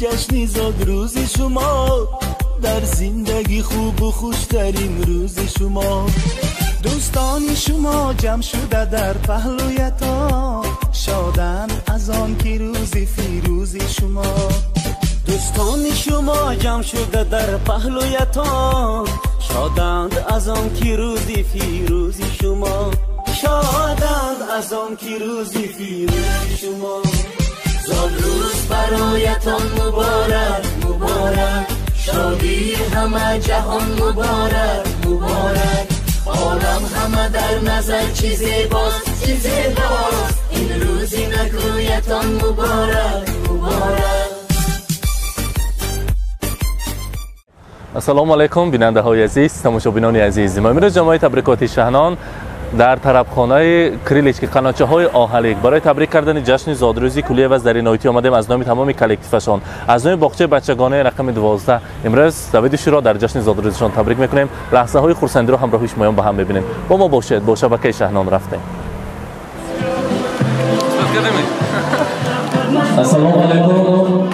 ҷашни зодрӯзи шумо, дар зиндагӣ хубу хуштарин рӯзи шумо. Дӯстони шумо ҷамъ шуда дар паҳлӯятон, шоданд аз он ки рӯзи фирӯзи шумо. Дӯстони шумо ҷамъ шуда дар паҳлӯятон, шоданд аз он ки рӯзи фирӯзи шумо. Шоданд аз он ки рӯзи фирӯзи шумо. Зодрӯз бароятон муборак, муборак, шодии ҳама ҷаҳон муборак, муборак. Олам ҳама дар назар чӣ зебост, чӣ зебост, ин рӯзи накӯятон муборак, муборак. Ассалому алайкум, бинандаҳои азиз, тамошобинони азиз. Мо имрӯз ҷамоаи табрикоти Шаҳнон дар тарабхонаи Крилич, ки қаночаҳои оҳалик, барои табрик кардани ҷашни зодрӯзи Кулиева Зариноитӣ омадем. Аз номи тамоми коллективашон, аз номи боғчаи бачагонаи рақами 12 имрӯз Давиди Широ дар ҷашни зодрӯзашон табрик мекунем. Лаҳзаҳои хурсандиро ҳамроҳи шумоён ба ҳам мебинем. Бо мо бошед, бо шабакаи Шаҳнон рафтем. Ассалому алайкум,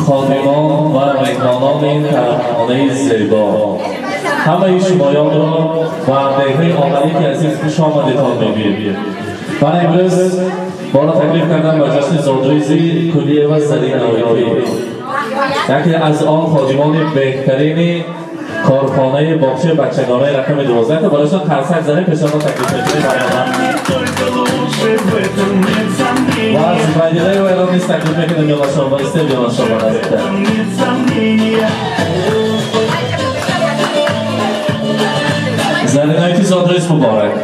ходимон ва меҳмонони тарабхонаи зебо. Ҳамаи шумоёнро ба деҳаи оҳалики азиз хуш омадетон мегӯем. Ман имрӯз моро таклиф кардам ба ҷашни зодрӯзи Кулиева Зариноитӣ, яке аз он ходимони беҳтарини корхонаи боғчаи бачагонаи рақами 12, ки барояшон қарсак занем. Пешонро таклиф мекунем баромад ва Зубайдилаи вайро низ таклиф мекунем. Ёлашон ва истед, ёлашон ба наздиктар. Зариноити, зодрӯз муборак!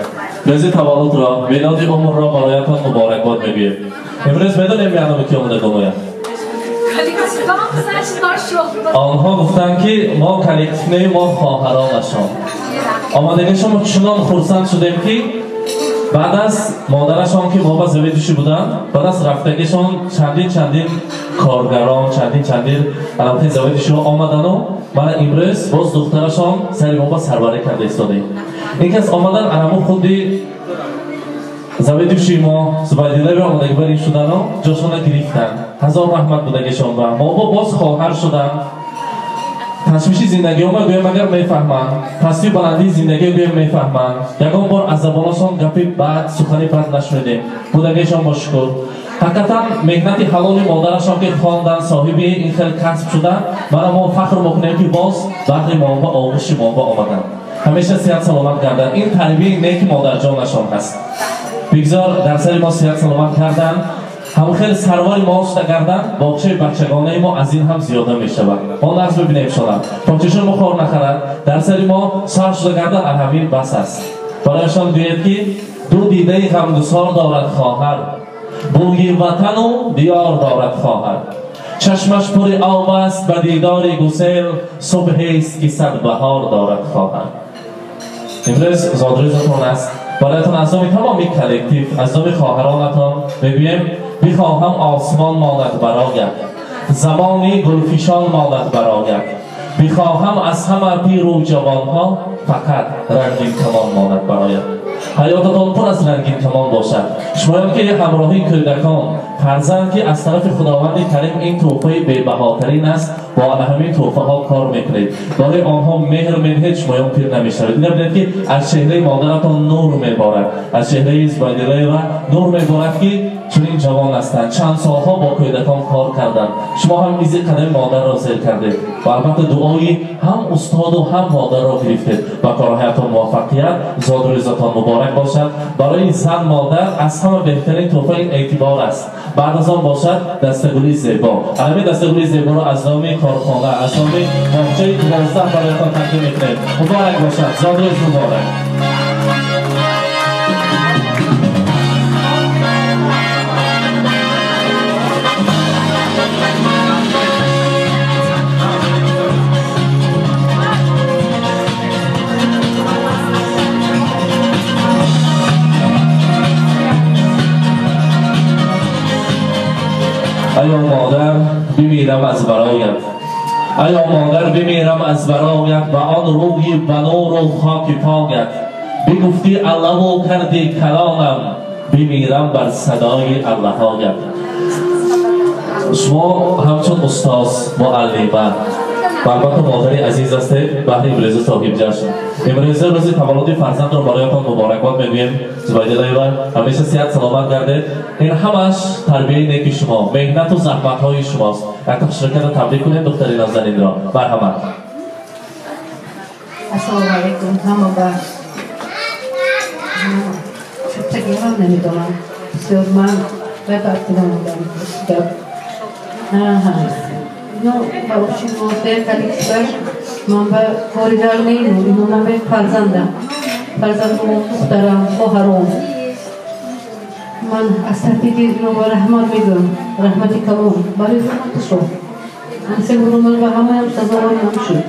Рӯзи таваллудро, мелоди умрро бароятон муборакбод мегӯем. Имрӯз медонем меанаме ки омада гумояд. Онҳо гуфтанд, ки мо коллектив не, мо хоҳаронашон омадагишон. Чунон хурсанд шудем, ки баъд аз модарашон, ки мо ба заведующий буданд, баъд аз рафтагишон чандин чандин коргарон, чандин чандин албатта заведующий омадану мана имрӯз боз духтарашон сари мо ба сарварӣ карда истодаем. Ин кас омадан, анамо худи заведующий мо Зубайдилави омадагӣ бар ин шудану ҷошона гирифтанд. Ҳазор раҳмат будагишон ба мо. Боз хоҳар шуданд. Ташвиши зиндагиҳома гӯем агар мефаҳманд, пастию баландии зиндагиро гӯем мефаҳманд. Ягон бор аз забонашон гапи бад, сухани бад нашунидем. Будагишон бо шукр. Ҳақиқатан меҳнати ҳалоли модарашон, ки хонданд, соҳиби ин хел касб шуданд, мана мо фахр мекунем, ки боз баҳри мо ба оғӯши мо ба омаданд. Ҳамеша сиҳат саломат гарданд. Ин тарбияи неки модарҷонашон ҳаст. Бигзор дар сари мо сиҳат саломат карданд, ҳамон хел сарвари мо шуда гарданд, боғчаи бачагонаи мо аз ин ҳам зиёда мешавад. Мо нағз бибинем шонад, почашон мо хор нахарад, дар сари мо сар шуда гарданд, ҳамин бас аст. Барояшон гӯед, ки ду дидаи ғамгусор дорад хоҳар, бӯи ватану диёр дорад хоҳар, чашмаш пури об аст ба дидори гусел, субҳест ки сад баҳор дорад хоҳар. Имрӯз зодрӯзатон аст. Бароятон аз номи тамоми коллектив, аз номи хоҳаронатон мегӯем: бихоҳам осмон монад барояд, замони гулфишон монад барояд, бихоҳам аз ҳама пиру ҷавонҳо фақат рангин камон монад барояд. Ҳаётатон пур аз рангин камон бошад. Шумоён ки ҳамроҳии кӯдакон, фарзанд, ки аз тарафи Худованди Карим ин тӯҳфаи бебаҳотарин аст, бо ана ҳамин тӯҳфаҳо кор мекунед, барои онҳо меҳр медиҳед, шумоён пир намешавед. Ина бинед, ки аз чеҳраи модаратон нур меборад, аз чеҳраи Зубайдилаева нур меборад, ки чунин ҷавон ҳастанд, чанд солҳо бо кӯдакон кор карданд. Шумо ҳам изи қадами модарро зер кардед ва албатта дуои ҳам устоду ҳам модарро гирифтед. Ба корҳоятон муваффақият, зодрӯзатон муборак бошад. Барои зан, модар аз ҳама беҳтарин тӯҳфа ин эътибор аст, баъд аз он бошад дастагули зебо. Ҳамин дастагули зеборо аз номи корхона, аз номи боғчаи 12 бароятон тақдим мекунем. Муборак бошад, зодрӯз муборак! Аё модар, бимирам аз бароят, аё модар, бимирам аз бароят, ба он рӯи ба нуру хоки покат. Бигуфтӣ аллаву карди калонам, бимирам бар садои аллаҳоят. Шумо ҳамчун устоз, муаллима ва албатта модари азиз ҳастед баҳри имрӯза соҳибҷашн. Имрӯза рӯзи таваллуди фарзандро бароятон муборакбод мегӯем. Зубайдуллоева, ҳамеша сиҳат саломат гардед. Ин ҳамаш тарбияи неки шумо, меҳнату заҳматҳои шумост. Якта хушраката табрик кунем духтари нозанинро. Марҳамат. Ассалому алайкум. Ҳама ба чуптагиҳам намедонам. Бисёр ман вай ба афтида мондам. Ну, вообще, мо коллективаш ман ба коригар нею, ино ман ба фарзандам. Фарзандам, духтарам, хоҳаром. Ман аз таҳти ино ба раҳмат мегӯям. Раҳмати калон барои ҳурматашон. Ҳамсе ҳурмат ба ҳамаям сазовор шуд.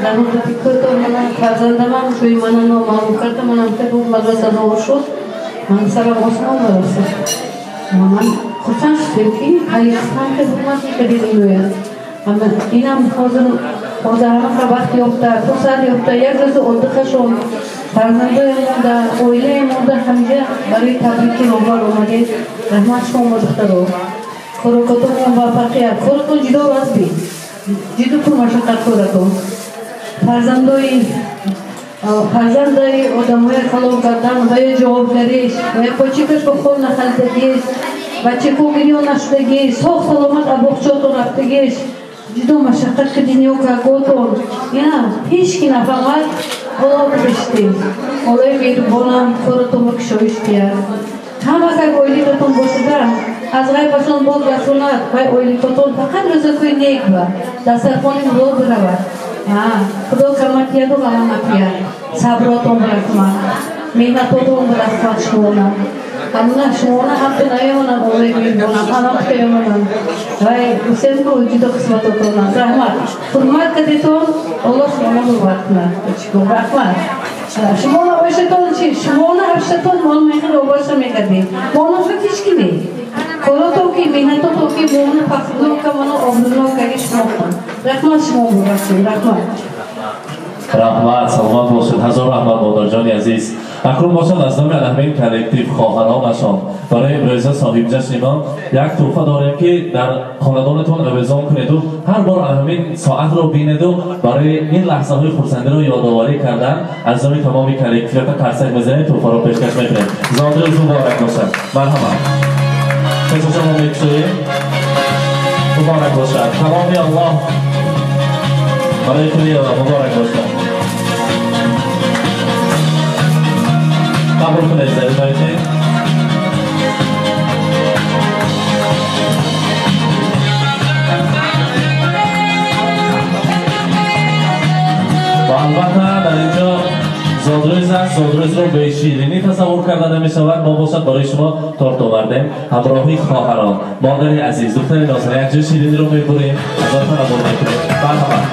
Дар муддати кӯтоҳ манам фарзандамам ҷои мана номаълум карда, манам ҳурматро сазовор шуд. Ман сарам осмон барасид. Ман хурсанд шудем, ки коллективам ки ҳурмат мекардед иноя. Инам ҳозир ҳозир вақт ёфта, фурсат ёфта, як рӯзи отдыхашон, фарзандоя монда, оилае монда, ҳамиҷа барои табрики роҳбар омадед. Раҳмат шумо, духтаро. Хӯрокотон муваффақият. Коратон ҷудо вазби. Ҷудо пурмашаққат коратон. Фарзандаи одамоя калон кардан ва ё ҷавобгариш, ва ё почикаш ба хол нахалидагиш, бачако гирён нашудагиш, соғ саломат абоғчотон рафтагиш, ҷудо машаққат ки дунё каготон. Ина ҳеҷ ки нафаҳмад, Олло бибиштем. Оллои меҳрубонам коратон ба кушоиш диҳад. Ҳама как оиликатон бошада, аз ғайбашон боз расонад, вай оиликотон фақат рӯзакои нек ба дастархони мурод биравад. Худо каматияду ғама накунад. Сабротон барахмат, меҳнатотон барахмат шумона. Ҳамуна шумона ҳамту наёнам, Оллои меҳрубонам, анам каёнам. Вай гусемку ҷудо қисматотонам. Раҳмат. Ҳурмат кардетон, Оллоҳ шумона ҳурмат кунад. Раҳмат. Шумона ошатон чи? Шумона ҳаштатон мон мехӯр обоша мекардем. Мона шуд ҳеҷ ки не. Коротон ки меҳнатотон ки мона фахрнока, мона обрӯнока ки шумо кун. Раҳмат шумо бубахшед. Раҳмат. Раҳмат, саломат бошед. Ҳазор раҳмат, модарҷони азиз. Акнун бошад аз номи ҳамин коллектив хоҳаронашон барои имрӯза соҳибҷашни мо як тӯҳфа дорем, ки дар хонадонатон овезон кунеду ҳар бор ҳамин соатро бинеду барои ин лаҳзаҳои хурсандиро ёдоварӣ кардан аз номи тамоми коллективата қарсак мезанем, тӯҳфаро пешкаш мекунем. Зодрӯз муборак бошад. Марҳамат. Пешашонро мекушоем. Муборак бошад. Каломи Аллоҳ барои кулли муборак бошад. Қабул кунед, зарифаите. Ва албатта дар инҷо зодрӯз аст. Зодрӯзро бе ширинӣ тасаввур карда намешавад. Мо бошад барои шумо торт овардем ҳамроҳи хоҳарон. Модари азиз, духтари нозанин, якҷо шириниро мебурем, аз он танаввур мекунем. Марҳамат.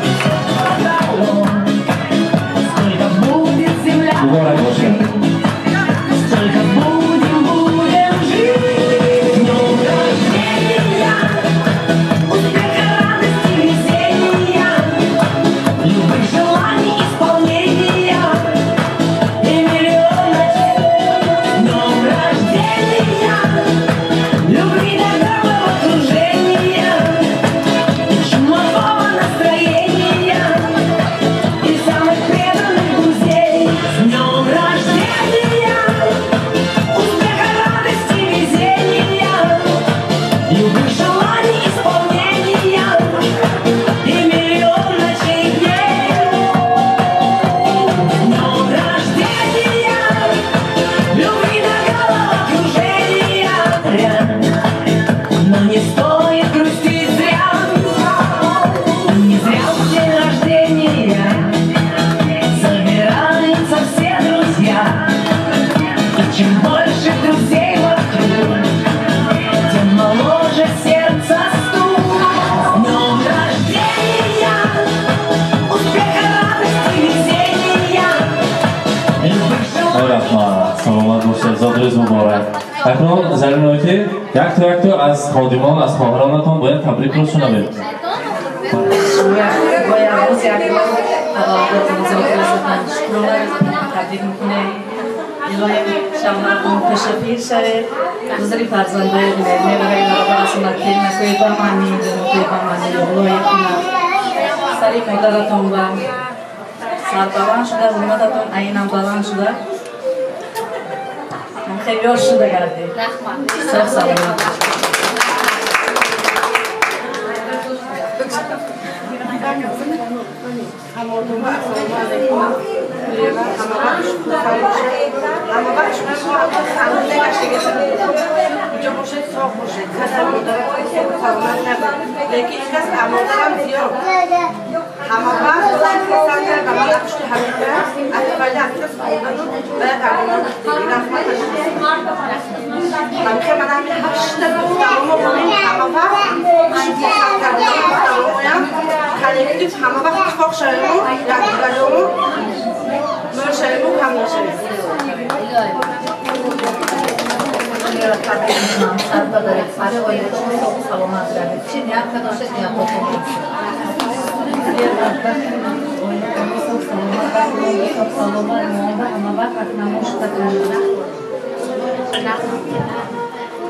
Муборак бошад. Зодрӯз муборак. Акнун Заринойти, якто якто аз ходимон, аз хоҳаронатон бояд табрикро шунавед. Табрик мекунем. Илоҳим шавҳартон пешапир шавед, ҳузури фарзандои бинед, меваҳои баробарасонад, келинакҳои ба маънӣ, домодҳои ба маънӣ лоиқ кунад. Сари модаратон ба сарбаланд шуда, ҳурмататон айнан баланд шуда, хеле ёш шуда гардед. Соғ саломат.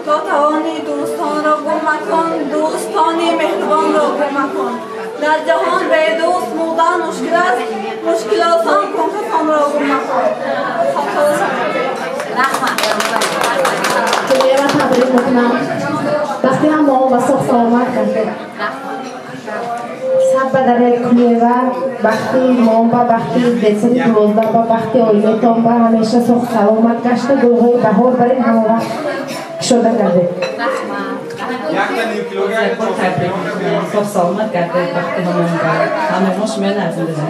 То тавони дӯстонро гум макун, дӯстони меҳрубонро гум макун. Дар ҷаҳон бедӯст мурдан мушкил аст, мушкил осон кун касонро гум макун. Ҷумъияро табрик мекунам. Бахти ҳамао ба соғ саломат гардед. Сад ба даряи Кулиева, бахти мо ба бахти десади 12 ба бахти оилатон ба ҳамеша соғ саломат гашта, гулҳои баҳор бар ин ҳама вақт кушода гардед. Соғ саломат гардед, бахти ҳамон ба ҳама шумоя арзанда.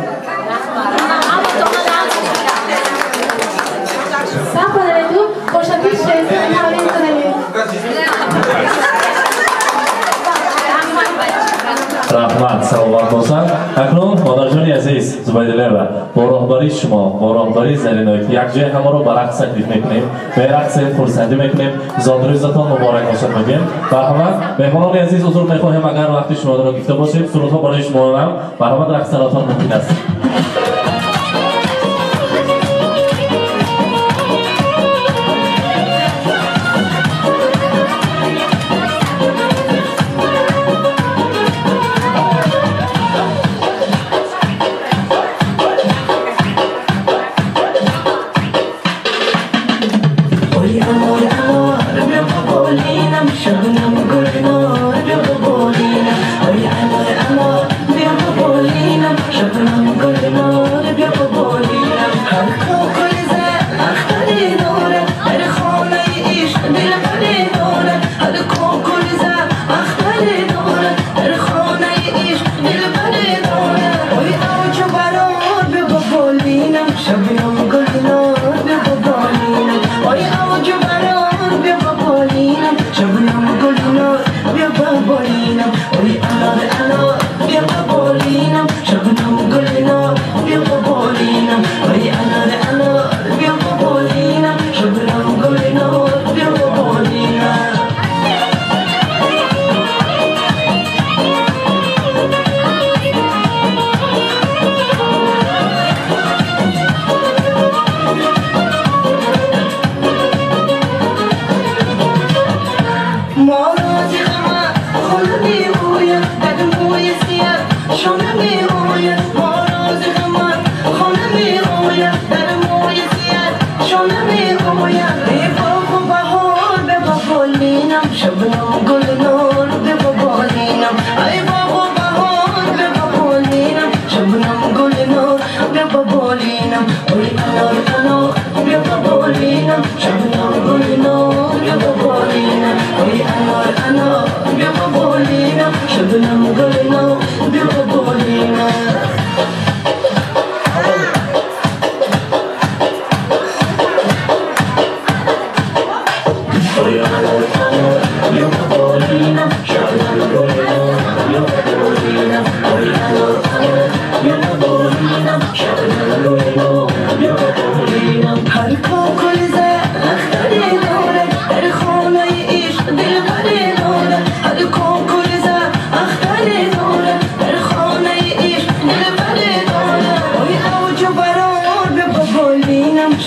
Раҳмат, саломат бошанд. Акнун модарҷони азиз Зубайдуллаева, бо роҳбарии шумо, бо роҳбарии Заринои якҷоя ҳамаро ба рақс таклиф мекунем, мерақсем, хурсандӣ мекунем. Зодрӯзатон муборак бошад мегӯем. Марҳамат, меҳмонони азиз, узр мехоҳем агар вақти шуморо гирифта бошем. Сурудҳо барои шумо ҳам марҳамат, рақсаратон мумкин аст.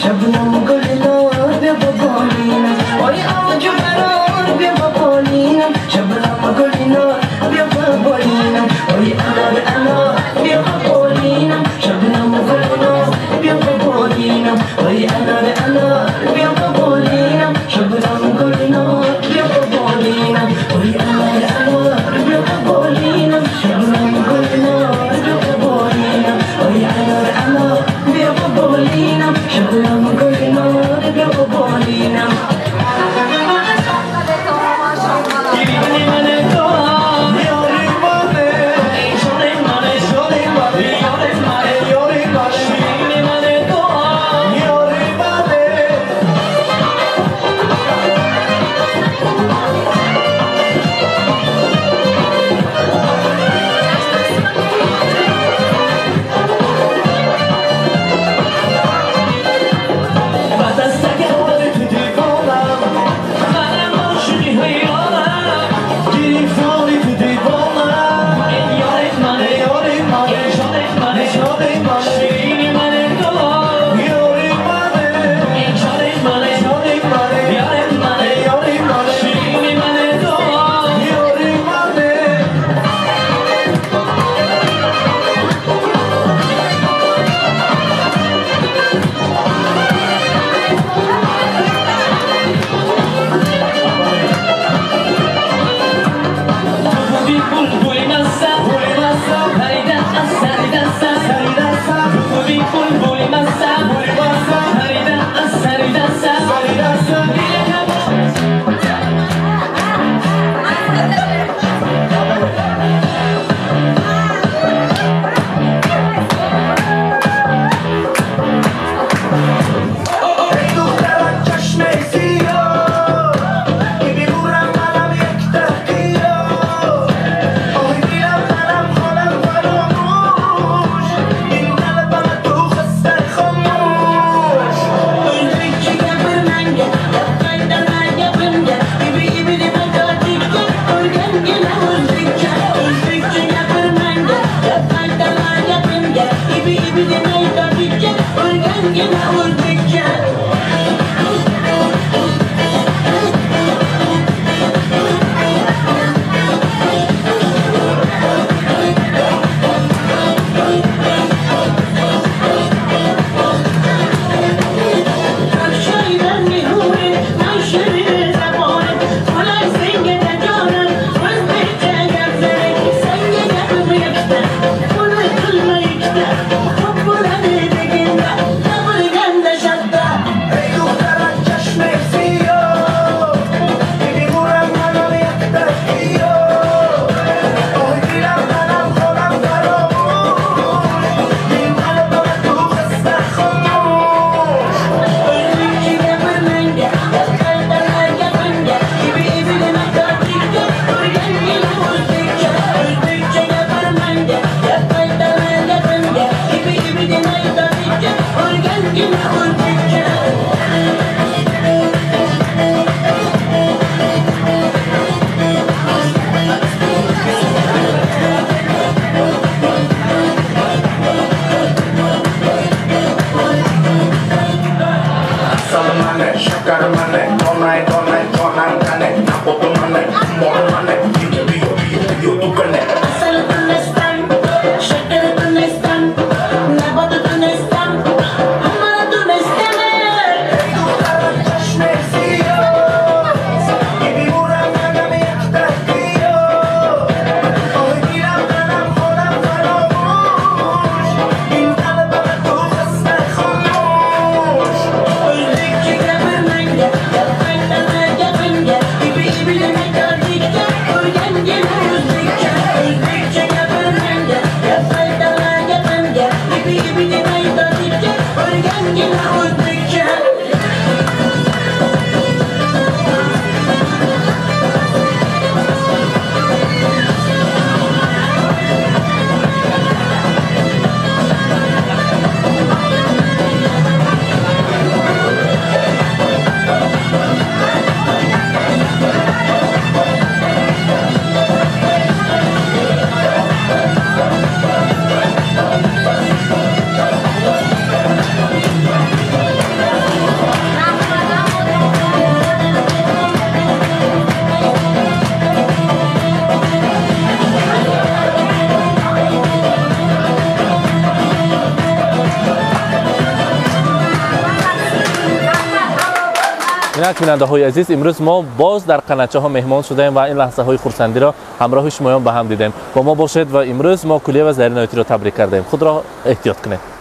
شبنم گل Бинандаҳои азиз, имрӯз мо боз дар қаначаҳо меҳмон шудаем ва ин лаҳзаҳои хурсандиро ҳамроҳи шумоён ба ҳам дидем. Бо мо бошед ва имрӯз мо Кулия ва Зариноятиро табрик кардаем. Худро эҳтиёт кунед.